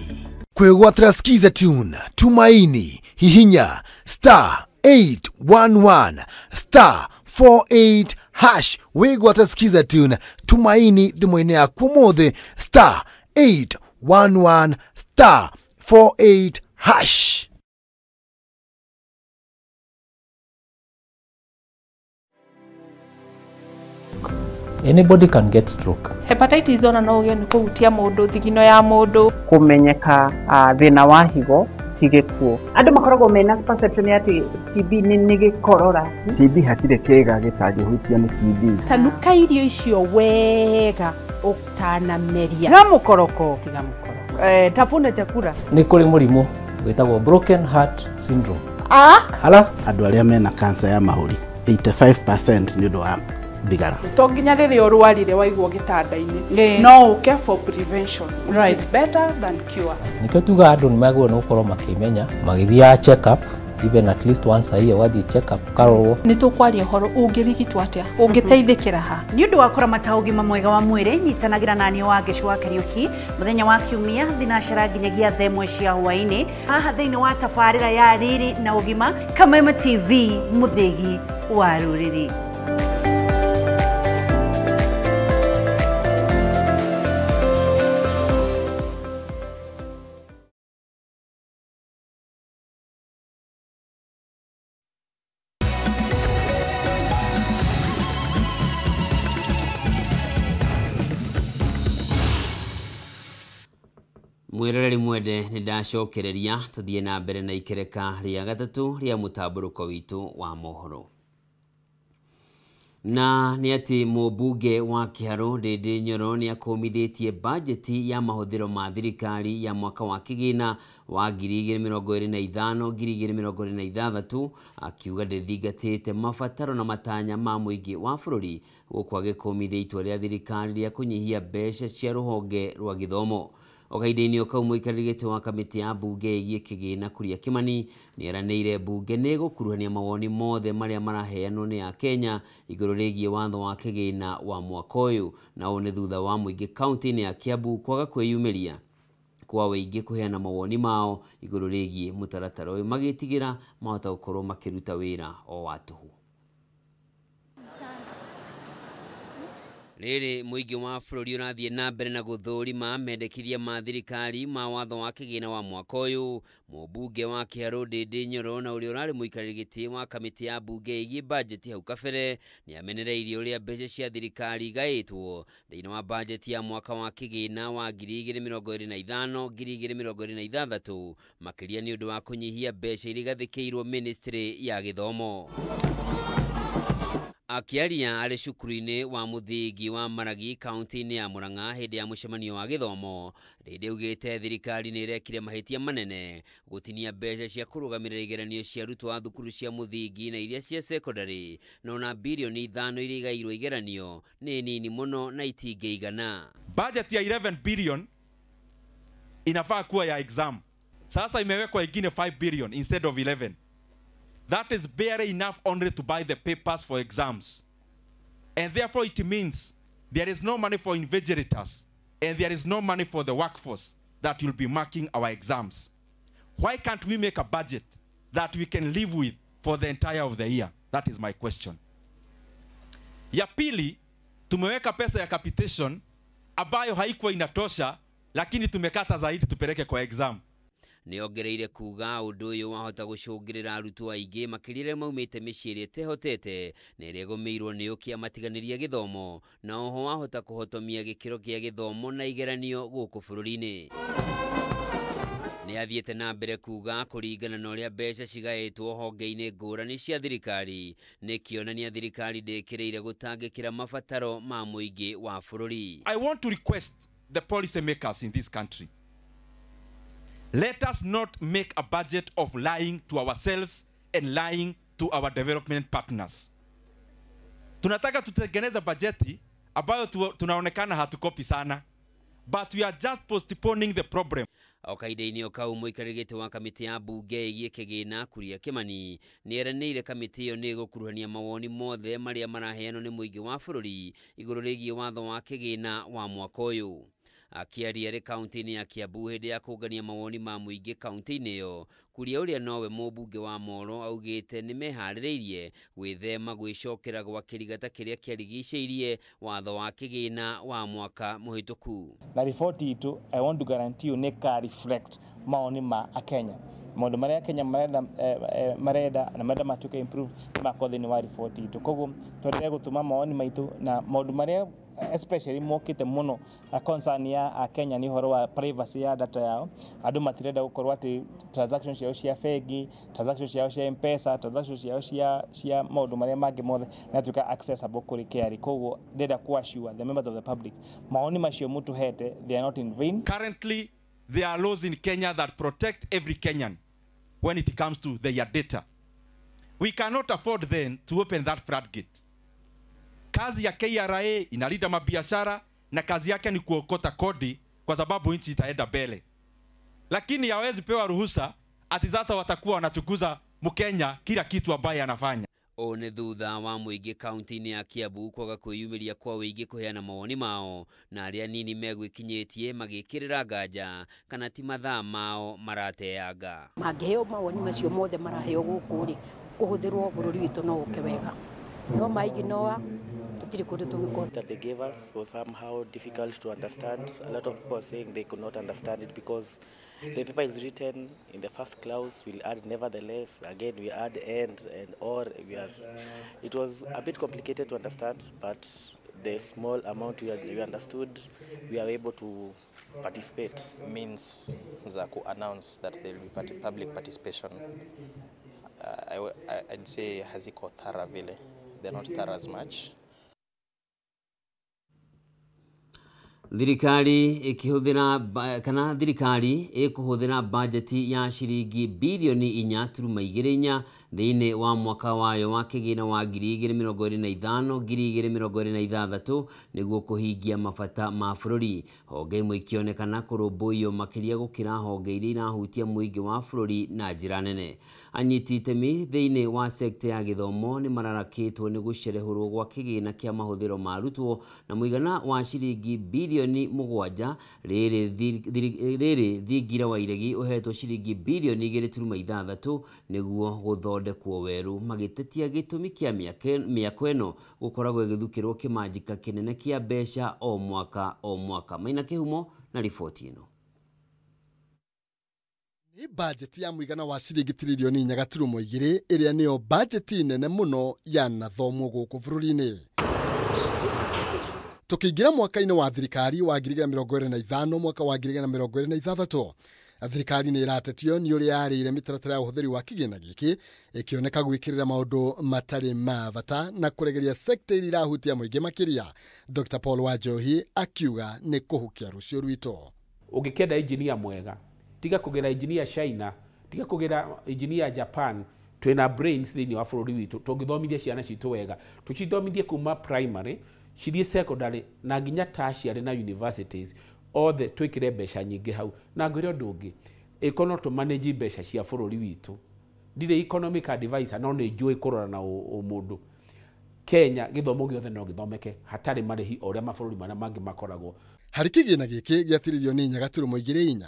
Kwegwatra skiza tune Tumaini hihinya star 811 star 48 hash. Wegwatra skiza tune Tumaini thimwene yaku mothe star 811 star 48 hash. Anybody can get stroke. Hepatitis ona no ugie ni kuhutia mundu thigino ya mundu kumenyeka thina wa higo ti gikuo. Andu makoragwo mena perception ya ati TB ni gikorora. TB hatire kiga gitangihutia ni TB. Tanuka irio icio wega utanameria. Tiga mukoroko. Tiga mukoroko. Tafuna chakula. Ni kuri murimu witagwo broken heart syndrome. Ala andu aria mena cancer ya mahuri 85% ni undu wa thigara. To nginya rĩrĩa ũrwarire waigwo gĩtanda-inĩ, no ũke for prevention, which right, is better than cure. Nikio tuga andũ nĩ magĩrĩirwo nĩ gũkorwo makĩmenya magĩthiaga check up even at least once a year, wathiĩ check up ũkarorwo. Nĩ tũkwaria ũhoro ũngĩrigitwo atĩa, ũngĩteithĩkĩra ha. Nĩ ũndũ wa kũramata ũgima mwega wa mwĩrĩ, nyitanagĩra naniĩ wa Ngĩcũ wa Kariũki mũthenya wa Kiumia thinacera nginyagia thaa ĩmwe cia hwaĩ-inĩ haha thĩinĩ wa tabarĩra ya Riri na Ũgima, Kameme TV, mũthĩgi wa rũrĩrĩ. Mwiroreri mwende nĩ ndacokereria tuthiĩ na mbere na ikereka rĩa gatatũ rĩa mũtambũrũko witũ wa mohoro. Na nĩ atĩ mũmbunge wa Kĩharũ Ndĩndĩ Nyoro nĩ akũmithĩtie bajeti ya mahũthĩro ma thirikari ya mwaka wa kĩgĩna wa 2025 2026 akiuga ndĩthingatĩte mabataro na matanya ma mũingĩ wa bũrũri gũkũ agĩkũmithia itua rĩa thirikari rĩa kũnyihia mbeca cia rũhonge rwa gĩthomo. O kahinda-inĩ o kau mũikarĩri gĩtĩ wa kamĩtĩ ya mbunge ĩgiĩ kĩgĩna Kuria Kimani nĩeranĩire mbunge nĩĩgũkuruhania mawoni mothe marĩa maraheanwo nĩ Akenya igũrũ rĩgiĩ watho wa kĩgĩna wa mwaka ũyũ, na ũũ nĩ thutha wa mũingĩ kaunti-inĩ ya Kiambu kwaga kwĩyumĩria kwa wĩingĩ kũheana mawoni mao igũrũ rĩgiĩ mũtaratara ũyũ, magĩtigĩra mahota gũkorwo makĩruta wĩra o wa tũhũ. Rĩrĩ mũingĩ wa bũrũri ũrathiĩ na mbere na gũthũrima mendekithia ma thirikari ma watho wa kĩgĩna wa mwaka ũyũ, mũmbunge wa Kĩharũ Ndĩndĩ Nyoro na ũrĩa ũrarĩ mũikarĩri gĩtĩ wa kamĩtĩ ya mbunge ĩgiĩ bajeti hau kabere nĩamenereirie ũrĩa mbeca cia thirikari igaĩtwo thĩinĩ wa bajeti ya mwaka wa kĩgĩna wa 2025 2026, makĩria nĩ ũndũ wa kũnyihia mbeca iria igathĩkĩirwo ministry ya gĩthomo. Akĩaria arĩ cukuru-inĩ wa mũthingi wa Maragi kaunti-inĩ ya Murang'a hĩndĩ ya mũcemanio wa gĩthomo, Ndĩndĩ augĩte thirikari nĩ ĩrekire mahĩtia manene gũtinia mbeca cia kũrũgamĩrĩra igeranio cia arutwo a thukuru cia mũthingi na iria cia sekondarĩ, na ona bilioni 5 iria igaĩirwo igeranio nĩ nini mũno na itingĩigana. Budget ya 11 billion inafaa kuwa ya exam. Sasa imewekwa ingine 5 billion instead of 11. That is barely enough only to buy the papers for exams. And therefore it means there is no money for invigilators and there is no money for the workforce that will be marking our exams. Why can't we make a budget that we can live with for the entire of the year? That is my question. Ya pili, tumeweka pesa ya capitation ambayo haikuwa inatosha, lakini tumekata zaidi tupeleke kwa exam. Nĩongereire kuga ũndũ ũyũ wahota gũcũngĩrĩra arutwo aingĩ makĩria arĩa maumĩte mĩciĩ ĩrĩa ĩtehotete na ĩrĩa ĩgũmĩirwo nĩ ũkĩa matiganĩria gĩthomo, na oho wahota kũhotomia gĩkĩro kĩa gĩthomo na igeranio gũkũ bũrũri-inĩ. Nĩathiĩte na mbere kuga kũringana na ũrĩa mbeca cigaĩtwo honge-inĩ ngũrani cia thirikari nĩkĩonania thirikari ndĩkĩrĩire gũtangĩkĩra mabataro ma mũingĩ wa bũrũri. I want to request the policy makers in this country, let us not make a budget of lying to ourselves and lying to our development partners. Tunataka tutengeneza bajeti ambayo tunaonekana hatukopi sana, but we are just postponing the problem. O kahinda-inĩ o kau mũikarĩri gĩtĩ wa kamĩtĩ ya mbunge ĩgiĩ kĩgĩna Kuria Kimani nĩeranĩire kamĩtĩ ĩyo nĩĩgũkuruhania mawoni mothe marĩa maraheanwo nĩ mũingĩ wa bũrũri igũrũ rĩgiĩ watho wa kĩgĩna wa mwaka ũyũ. Akĩaria arĩ kaunti-inĩ ya Kiambu hĩndĩ ya kũngania mawoni ma mũingĩ kaunti-inĩ ĩyo, Kuria ũrĩa nowe mũmbunge wa Moro augĩte nĩmeharĩrĩirie gwĩthema gwĩcokera gwa kĩrigata kĩrĩa kĩarigicĩirie watho wa kĩgĩna wa mwaka mũhĩtũku. Na riboti itũ, I want to guarantee you nĩ ka reflect maoni ma Akenya, maũndũ marĩa Kenya marenda na marenda matuĩke improve nĩmakorwo thĩinĩ wa riboti itũ. Koguo twendelee gũtũma mawoni maitũ na maũndũ marĩa especially mokite muno a concern ya Akenya ni horo wa privacy ya data yao. Andu matirenda gukorwo ati transaction ciao cia bengi, transaction ciao cia M-Pesa, transaction ciao cia maundu maria mangi mothe natuika accessible kuri KRA. Koguo ndenda ku assure the members of the public maoni macio mutuhete, they are not in vain. Currently there are laws in Kenya that protect every Kenyan when it comes to their data. We cannot afford then to open that floodgate. Kazi ya KRA inalinda mabiashara na kazi yake ni kuokota kodi kwa sababu nchi itaenda mbele. Lakini hawezi pewa ruhusa ati sasa watakuwa wanachukuza Mkenya kila kitu ambaye anafanya. Ũũ nĩ thutha wa mũingĩ kaunti-inĩ ya Kiambu kwaga kwĩyumĩria kwa wĩingĩ kũheana mawoni mao, na arĩa nini megwĩkinyĩtie magĩkĩrĩra nganja kana ti mathaa mao marateanga. Mangĩheo mawoni macio mothe maraheo gũkũ rĩ, kũhũthĩrwo bũrũri witũ no ũke wega. No maiginoa tũtirĩ kũndũ tũngĩkorwo. That they gave us was somehow difficult to understand. A lot of people are saying they could not understand it because the paper is written in the first clause, we'll add nevertheless, again we add and or we are. It was a bit complicated to understand, but the small amount we understood, we are able to participate. Means za ku announce that there will be public participation, I'd say haziko thorough vile. They're not thorough as much. Thirikari ĩkĩhũthĩra kana thirikari ĩkũhũthĩra bajeti ya ciringi birioni 4.24 thĩinĩ wa mwaka wayo wa kĩgĩna wa 2025 2026 nĩguo kũhingia mabata ma bũrũri. Honge imwe ikĩonekana kũrũmbũiyo makĩria gũkĩra honge iria irahutia mũingĩ wa bũrũri na njĩra nene. Anyiti itemi thĩinĩ wa sekta ya gĩthomo nĩ mararakĩtwo nĩ gũcerehũrwo gwa kĩgĩna kĩa mahũthĩro ma arutwo na mũigana wa ciringi birioni 7 rĩrĩ thingira wa iregi ũhetwo ciringi birioni 2.6 nĩguo gũthondekwo werũ, magĩtetia gĩtũmi kĩa mĩako ĩno gũkoragwo ĩgĩthukĩrwo kĩmanjĩka kĩnene kĩa mbeca o mwaka o mwaka. Maina Kĩhumo na riboti ĩno. Nĩ bajeti ya mũigana wa ciringi tiririoni 4.2 ĩrĩa nĩyo bajeti nene mũno yanathomwo gũkũ bũrũri-inĩ. Tukiingira mwaka-inĩ wa thirikari wa 2025 mwaka wa 2026 thirikari nĩ ĩratetio nĩ ũrĩa yarĩire mĩtaratara ya ũhũthĩri wa kĩgĩna gĩkĩ ĩkĩoneka gwĩkĩrĩra maũndũ matarĩ ma bata na kũregeria sekta iria irahutia mũingĩ makĩria. Dr. Paul Wanjohi akiuga nĩ kũhukia rũciũ rwitũ. Ũngĩkenda engineer mwega, tiga kũgĩra engineer China, tiga kũgĩra engineer Japan, twĩna brains thĩinĩ wa bũrũri witũ. Tũngĩthomithia ciana citũ wega, tũcithomithie kuma primary cithiĩ secondary na nginya tertiary na universities, othe twĩkĩre mbeca nyingĩ hau. Na ngwĩre ũndũ ũngĩ, ĩkorwo no tũmanage mbeca cia bũrũri witũ. Ndirĩ economic advisor no nĩ njũĩ kũrora na ũmũndũ. Kenya gĩthomo gĩothe no gĩthomeke hatarĩ marĩhi o ũrĩa mabũrũri marĩa mangĩ makoragwo. Harĩ kĩgĩna gĩkĩ gĩa tiririoni 4.24,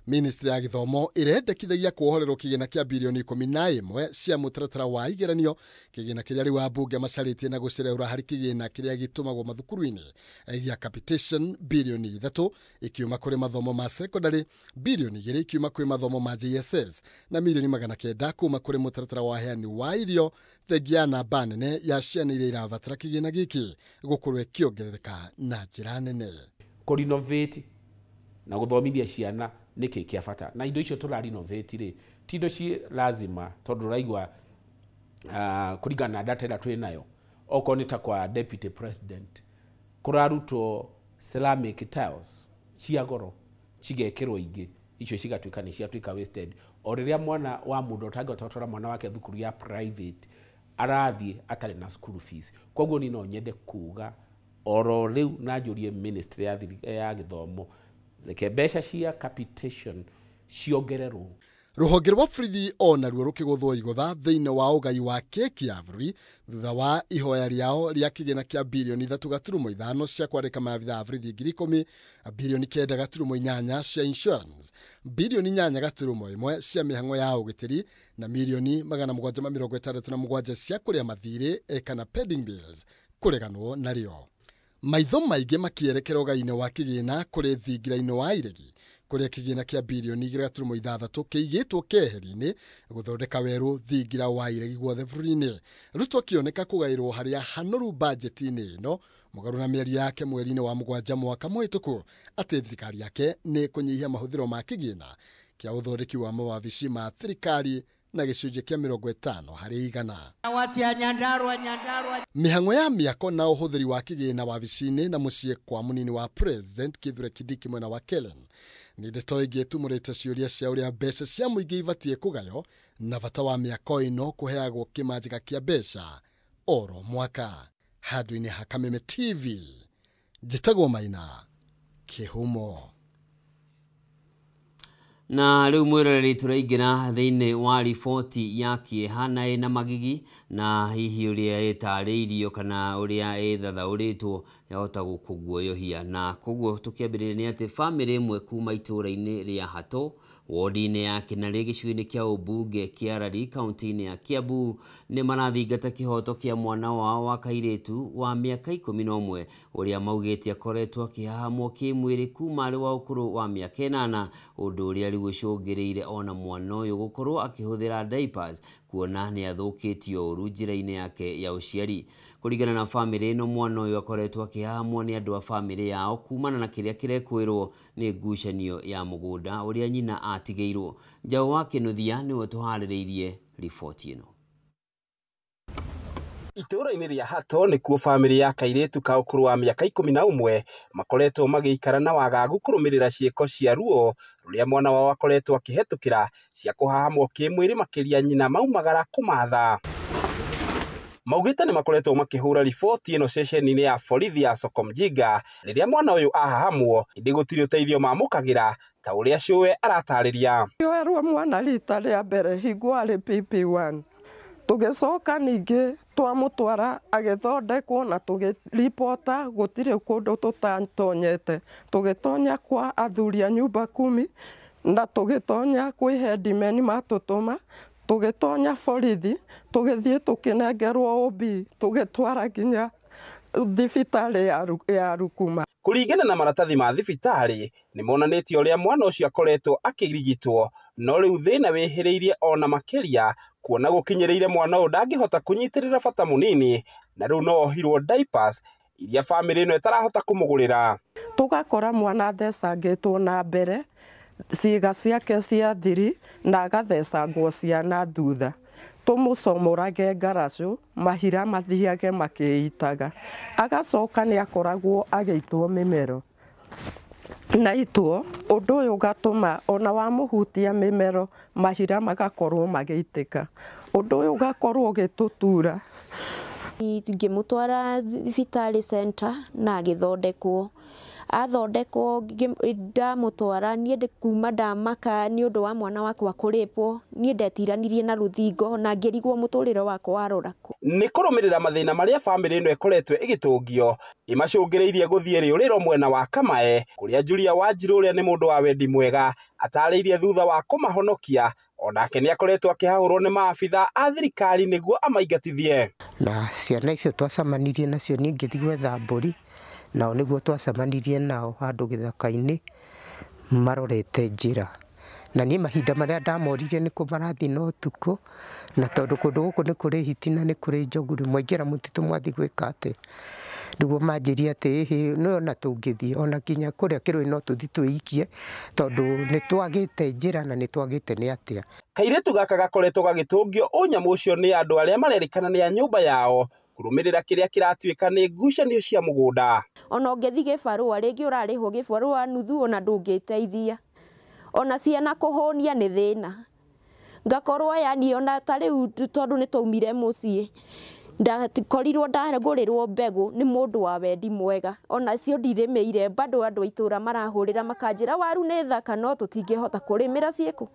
Ministry ya gĩthomo ĩrendekithagia kuohorerwo kĩgĩna kĩa birioni 11 cia mũtaratara wa igeranio, kĩgĩna kĩrĩa rĩu ambunge macarĩtie na gũcerehũra harĩ kĩgĩna kĩrĩa gĩtũmagwo mathukuru-inĩ gĩa capitation birioni 3 ikiuma kũrĩ mathomo ma secondary, birioni 2 ikiuma kwĩ mathomo ma JSS na milioni 900 kuma kũrĩ mũtaratara wa heani wa irio, thengia namba nene ya ciana iria irabatara kĩgĩna gĩkĩ gũkorwo ĩkĩongerereka na njĩra nene. Kũrenovate na gũthomithia ciana nĩkĩ kĩa bata, na indo icio tũra renovate rĩ ti indo ci lazima, tondũ ũraigua kũringana na data ĩrĩa twĩ nayo, okorwo nĩ ta kwa deputy president kũrarutwo ceramic tiles cia goro cigekĩrwo ingĩ, icio cigatuĩka nĩ ciatuĩka wasted. O rĩrĩa mwana wa mũndũ ũtangĩhota gũtwara mwana wake thukuru ya private arathiĩ atarĩ na school fees. Koguo niĩ no nyende kuga oro rĩu na njũrie ministry ya gĩthomo reke mbeca cia capitation ciongererwo. Rũhonge rwa borithi onaruo rũkĩgũthwo igũtha thĩinĩ wa ũgai wa keki ya bũrũri thutha wa ihoya rĩao rĩa kĩgĩna kĩa birioni 3.5 cia kwandĩka maabitha a borithi 10,000, birioni 9.8 cia insurance, birioni 8.1 cia mĩhang'o ya ũgitĩri na milioni 767 cia kũrĩa mathirĩ kana pending bills kũreganwo narĩo. Maitho maingĩ makĩerekera ũgai-inĩ wa kĩgĩna kũrĩ thingira-inĩ wa iregi kũrĩa kĩgĩna kĩa birioni 2.6 kĩigĩtwo keheri-inĩ gũthondeka werũ thingira wa iregi guothe bũrũri-inĩ. Ruto akĩoneka kũgaĩrwo harĩa hanoru bajeti-inĩ ĩno mũgarũ na mĩario yake mweri-inĩ wa 7 mwaka mũhĩtũku atĩ thirikari yake nĩ kũnyihia mahũthĩro ma kĩgĩna kĩa ũthondeki wa mawabici ma thirikari na gĩcunjĩ kĩa 50 harĩ igana. Mĩhang'o ya mĩako na ũhũthĩri wa kĩgĩna wabici-inĩ na mũciĩ kwa mũnini wa President Kithure Kindiki mwena wa Kellen nĩ ndeto ĩngĩ ĩtumũrĩte ciũria cia ũrĩa mbeca cia mũingĩ ibatiĩ kũgayo na bata wa mĩako ĩno kũheagwo kĩmanjĩka kĩa mbeca oro mwaka. Handũ-inĩ ha Kameme TV, njĩtagwo Maina Kĩhumo. Na rĩu mwĩroreri tũraingĩra thĩinĩ wa riboti ya kĩeha na ĩna magigi, na hihi ũrĩa ĩtarĩirio kana ũrĩa ĩthathaũrĩtwo yahota gũkũguoyohia. Na koguo tũkĩambĩrĩria nĩ atĩ bamĩrĩ ĩmwe kuma itũũra-inĩ rĩa Hato wodi-inĩ ya Kĩnarĩ gĩcigo-inĩ kĩa ũmbunge kĩa Rari kaunti-inĩ ya Kiambu nĩ marathingata kĩhoto kĩa mwana wao wa kairĩtu wa mĩaka 11 ũrĩa maugĩte akoretwo akĩhahamwo kĩmwĩrĩ kuma arĩ wa ũkũrũ wa mĩaka 8, ũndũ ũrĩa rĩu ũcũngĩrĩire ona mwana ũyũ gũkorwo akĩhũthĩra diapers kuona nĩ athũkĩtio ũru njĩra-inĩ yake ya ũciari. Kũringana na bamĩrĩ ĩno, mwana ũyũ akoretwo akĩhahamwo nĩ andũ a bamĩrĩ yao kumana na kĩrĩa kĩrekwĩrwo nĩ ngucanio ya mũgũnda ũrĩa nyina atigĩirwo. Njaũ wa Kĩnuthia nĩwe tũharĩrĩirie riboti ĩno. Itũũra-inĩ rĩa Hato nĩkuo bamĩrĩ ya kairĩtu ka ũkũrũ wa mĩaka 11 makoretwo magĩikara na wagagu kũrũmĩrĩra ciĩko cia ruo rũrĩa mwana wao akoretwo akĩhetũkĩra cia kũhahamwo kĩmwĩrĩ makĩria nyina maumagara kũmatha. Maugĩte nĩ makoretwo makĩhũra riboti ĩno ceceni-inĩ ya borithi ya Soko Mjinga rĩrĩa mwana ũyũ ahahamwo, ĩndĩ gũtirĩ ũteithio mamũkagĩra ta ũrĩa cũwe aratarĩria. Yoerwo mwana rita rĩa mbere hingo arĩ PP1 tũgĩcoka ningĩ twamũtwara agĩthondekwo na tũgĩribota gũtirĩ kũndũ tũtatonyete, tũgĩtonya kwa athuri a nyumba kumi na tũgĩtonya kwĩ headmen matũtũma, tũgĩtonya borithi, tũgĩthiĩ tũkĩnengerwo OB, tũgĩtwara nginya thibitarĩ ya Rukuma. Kũringana na maratathi ma thibitarĩ nĩ monanĩtie ũrĩa mwana ũcio akoretwo akĩrigitwo, no rĩu thĩna wĩhĩrĩirie ona makĩria kuona gũkinyĩrĩire mwana ũyũ ndangĩhota kũnyitĩrĩra bata mũnini na rĩu no ohirwo diapers iria bamĩrĩ ĩno ĩtarahota kũmũgũrĩra. Tũgakora mwana athecangĩtwo na mbere ciĩga ciake cia thiri na agathecangwo ciana thutha, tũmũcomorage ngaracũ mahira mathiage makĩitaga, agacoka nĩ akoragwo agĩitwo mĩmero na itwo, ũndũ ũyũ ũgatũma ona wamũhutia mĩmero mahira magakorwo magĩitĩka, ũndũ ũyũ ũgakorwo ũgĩtũtura. Ngĩmũtwara thibitarĩ center na agĩthondekwo, athondekwo ndamũtwara niĩ kuma ndamaka nĩ ũndũ wa mwana wakwa kũrĩpwo, niĩ ndetiranirie na rũthingo na ngĩrigwo mũtũrĩre wakwa warora kũ. Nĩ kũrũmĩrĩra mathĩna marĩa bamĩrĩ ĩno ĩkoretwo ĩgĩtũngio ĩmacũngĩrĩirie gũthiĩ rĩũrĩro mwena wa Kamae kũrĩa Julia Wanjiru ũrĩa nĩ mũndũ wa wendi mwega atarĩirie thutha wa kũmahonokia onake nĩ akoretwo akĩhahũrwo nĩ maabitha a thirikari nĩguo amaingatithie. Na ciana icio twacemanirie nacio niĩ ngĩthiĩ gwetha mbũri nao nĩguo twacemanirie nao handũ gĩthaka-inĩ marorete njĩra, na niĩ mahinda marĩa ndamoririe nĩkũ marathiĩ na ũtukũ, na tondũ kũndũ gũkũ nĩ kũrĩ hiti na nĩ kũrĩ njogu rĩ, mwaingĩra mũtitũ mwathiĩ gwĩka atĩa? Nĩguo manjĩrie atĩ ĩhĩ no ona tũngĩthiĩ ona nginya kũrĩa kĩrũĩ no tũthiĩ twĩikie tondũ nĩ twagĩte njĩra na nĩ twagĩte nĩ atĩa. Kairĩtu gaka gakoretwo gagĩtũngio ũnyamũ ũcio nĩ andũ arĩa marerĩkana nĩ a nyũmba yao kũrũmĩrĩra kĩrĩa kĩratuĩka nĩ ngucanio cia mũgũnda. Ona ũngĩthiĩ gĩbarũa rĩngĩ ũrarĩhwo gĩbarũa nuthu ona ndũngĩteithia, ona ciana kũhũnia nĩ thĩna, ngakorwo yani ona ta rĩu tondũ nĩ twaumire mũciĩ ndakorirwo ndagũrĩrwo mbegũ nĩ mũndũ wa wendi mwega, ona cio ndirĩmĩire bado andũ a itũra marahũrĩra makanjĩra waru nĩ thaka no tũtingĩhota kũrĩmĩra ciĩkũ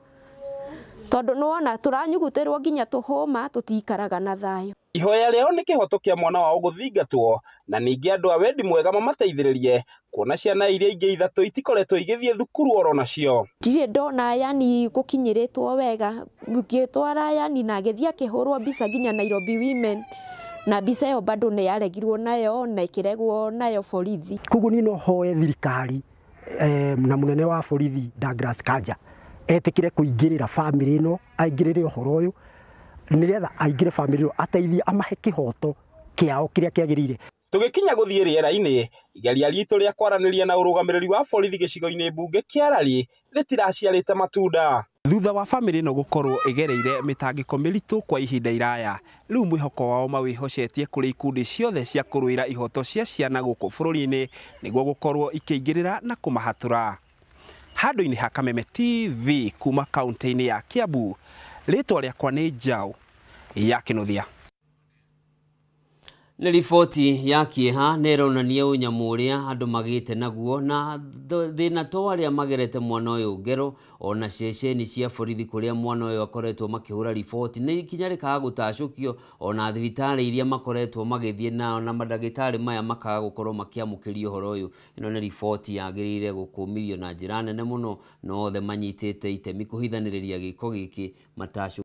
tondũ nĩwona tũranyugutĩrwo nginya tũhũma tũtikaraga na thayũ. Ihoya rĩao nĩ kĩhoto kĩa mwana wao gũthingatwo na ningĩ andũ a wendi mwega mamateithĩrĩrie kuona ciana iria ingĩ ithatũ itikoretwo igĩthiĩ thukuru oro nacio. Ndirĩ ndona yani gũkinyĩrĩtwo wega, ngĩtwara yani na agĩthiĩ akĩhũrwo mbica nginya Nairobi Women na mbica ĩyo bado nĩ yaregirwo nayo na ĩkĩregwo nayo borithi. Koguo niĩ no hoe thirikari na mũnene wa borithi Douglas Kanja etĩkĩre kũingĩrĩra bamĩrĩ ĩno, aingĩrĩre ũhoro ũyũ nĩgetha aingĩre bamĩrĩ ĩno ateithie amahe kĩhoto kĩao kĩrĩa kĩagĩrĩire. Tũgĩkinya gũthiĩ rĩera-inĩ, igeria ritũ rĩa kwaranĩria na ũrũgamĩrĩri wa borithi gĩcigo-inĩ mbunge kĩa Rari rĩtiraciarĩte matunda. Thutha wa bamĩrĩ ĩno gũkorwo ĩgereire mĩtangĩko mĩritũ kwa ihinda iraya, rĩu mwĩhoko wao mawĩhocetie kũrĩ ikundi ciothe cia kũrũĩra ihoto cia ciana gũkũ bũrũri-inĩ nĩguo gũkorwo ikĩingĩrĩra na kũmahatũra. Handũ-inĩ ha Kameme TV kuma kaunti-inĩ ya Kiambu, rĩtwa rĩakwa nĩ Njaũ ya Kĩnuthia. Nĩ riboti ya kĩeha nĩ ĩronania ũnyamũ ũrĩa andũ magĩte naguo na thĩna to arĩa magerete mwana ũyũ ngero ona ceceni cia borithi kũrĩa mwana ũyũ akoretwo makĩhũra riboti nĩ ikinya rĩkaga gũtacũkio ona thibitarĩ iria makoretwo magĩthiĩ nao na mandagĩtarĩ maya makaga gũkorwo makĩamũkĩria ũhoro ũyũ. Ĩno nĩ riboti yagĩrĩire gũkũmithio na njĩra nene mũno na othe manyitĩte itemi kũhithanĩrĩria gĩko gĩkĩ matacũ.